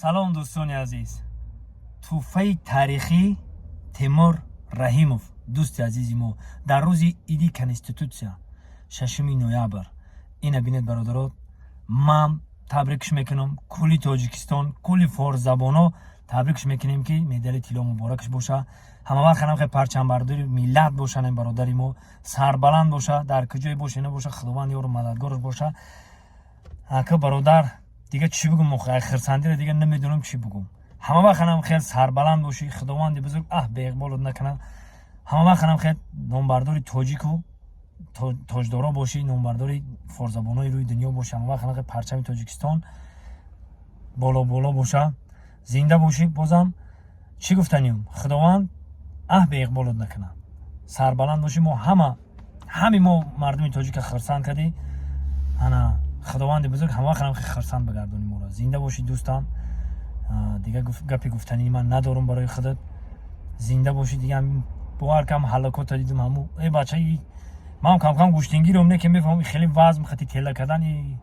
Салом, дӯстони азиз. Тӯҳфаи таърихӣ, Темур Раҳимов, дӯсти азизи мо, дар рӯзи иди Конститутсия, 6 ноябр. Ина бинед, бародарот, ман табрикш мекунам, кулли Тоҷикистон, кулли форсзабоно табрикш мекунем, ки медали тилло муборакш боша. Ҳамавақт ҳанам хел парчамбардори миллат бошанд. Ин бародари мо сарбаланд боша, дар куҷое боша, набоша, Худованд ёру мададгораш боша. Ака, бародар, дига чӣ бигум? Хирсандиро дига намедонам чӣ бигум. Ҳама вақт ҳанам хел сарбаланд бошӣ. Худованди бузург беиқболот накунад. Ҳама вақт ҳанам хел номбардори тоҷику тоҷдоро бошӣ, номбардори форзабонои рӯи дунё бошӣ. Ҳама вақт ҳанам хел парчами Тоҷикистон боло боло боша. Зинда бошӣ. Бозам чӣ гуфтанем? Худованд беиқболот накунад, сарбаланд бошӣ. Мо ҳама, ҳами мо мардуми тоҷика хирсанд кардӣ. Ана Худованди бузург ҳама вақт ҳам хирсанд бигардонӣ моро. Зинда бошӣ, дӯстам. Дига гапи гуфтании ман надорам барои худат. Зинда бошӣ. Дига бовар кам, ҳалокота дидум. Ҳаму э бачаи ман камкам гӯштингирам, не ки мефаҳмам, хеле вазм хати тела кардани,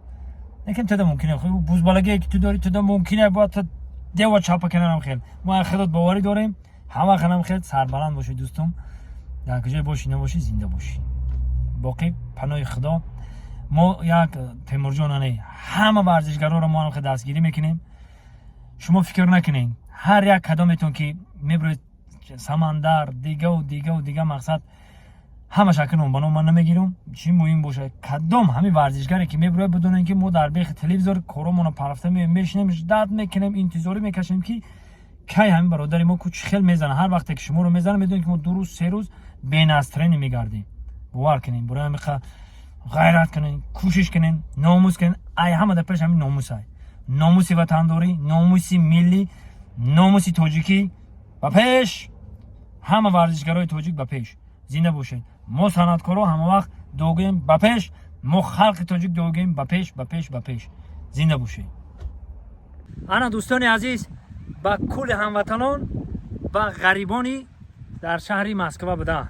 лекин теда мумкине бузбалагие ки ту дорӣ, теда мумкине бояд та дева чапа канарам. Хел мо худат боварӣ дорем. Ҳама ханам хел сарбаланд бошӣ, дӯстум. Дар куҷое бошӣ, набошӣ, зинда бошӣ. Боқӣ паноҳи Худо. Мо як Темурҷон ане, ҳама варзишгароро мо ҳам дастгирӣ мекунем. Шумо фикр накунед, ҳар як кадометон ки мебуред, Самандар, дигаву дигаву дига, мақсад ҳамаш ака ном ба ном ман намегирам. Чӣ муҳим бошад, кадом ҳамин варзишгаре ки мебурояд, бидонем, ки мо дар бехи телевизор коромонро парафта мешинем, дард мекунем, интизорӣ мекашем, ки кай ҳамин бародари мо кучи хел мезана. Ҳар вақте ки шуморо мезана, медонем, ки мо 2 рӯз, 3 рӯз бенастроение мегардем. Бовар кунем, барои ҳамиқа ғайрат кунем, кӯшиш кунем, номус кунем. Ай ҳама дар пеш ҳамин номусай, номуси ватандорӣ, номуси миллӣ, номуси тоҷикӣ. Ба пеш, ҳама варзишгарои тоҷик, ба пеш! Зинда бошед. Мо санъаткоро ҳама вақт дуогӯем, ба пеш. Мо халқи тоҷик дуогӯем, ба пеш, ба пеш, ба пеш! Зинда бошед. Ана, дӯстони азиз, ба кулли ҳамватанон ва ғарибони дар шаҳри Москва буда,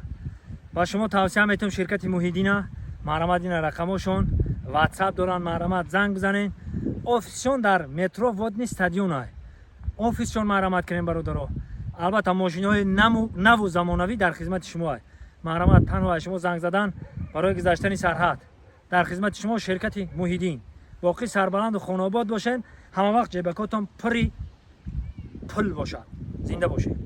ба шумо тавсия метавон ширкати Муҳиддина. Марҳамат, ина рақамошон, Ватсап доранд, марҳамат, занг бизанед. Офисшон дар метро Водный стадион офисшон. Марҳамат кунем, бародаро. Албатта, мошиноҳои наву замонавӣ дар хизмати шумо. Марҳамат, танҳо аз шумо занг задан барои гузаштани сарҳад. Дар хизмати шумо ширкати Муҳиддин. Боқӣ сарбаланду хонаобод бошед. Ҳама вақт ҷебакотон пури пул бошад. Зинда бошед.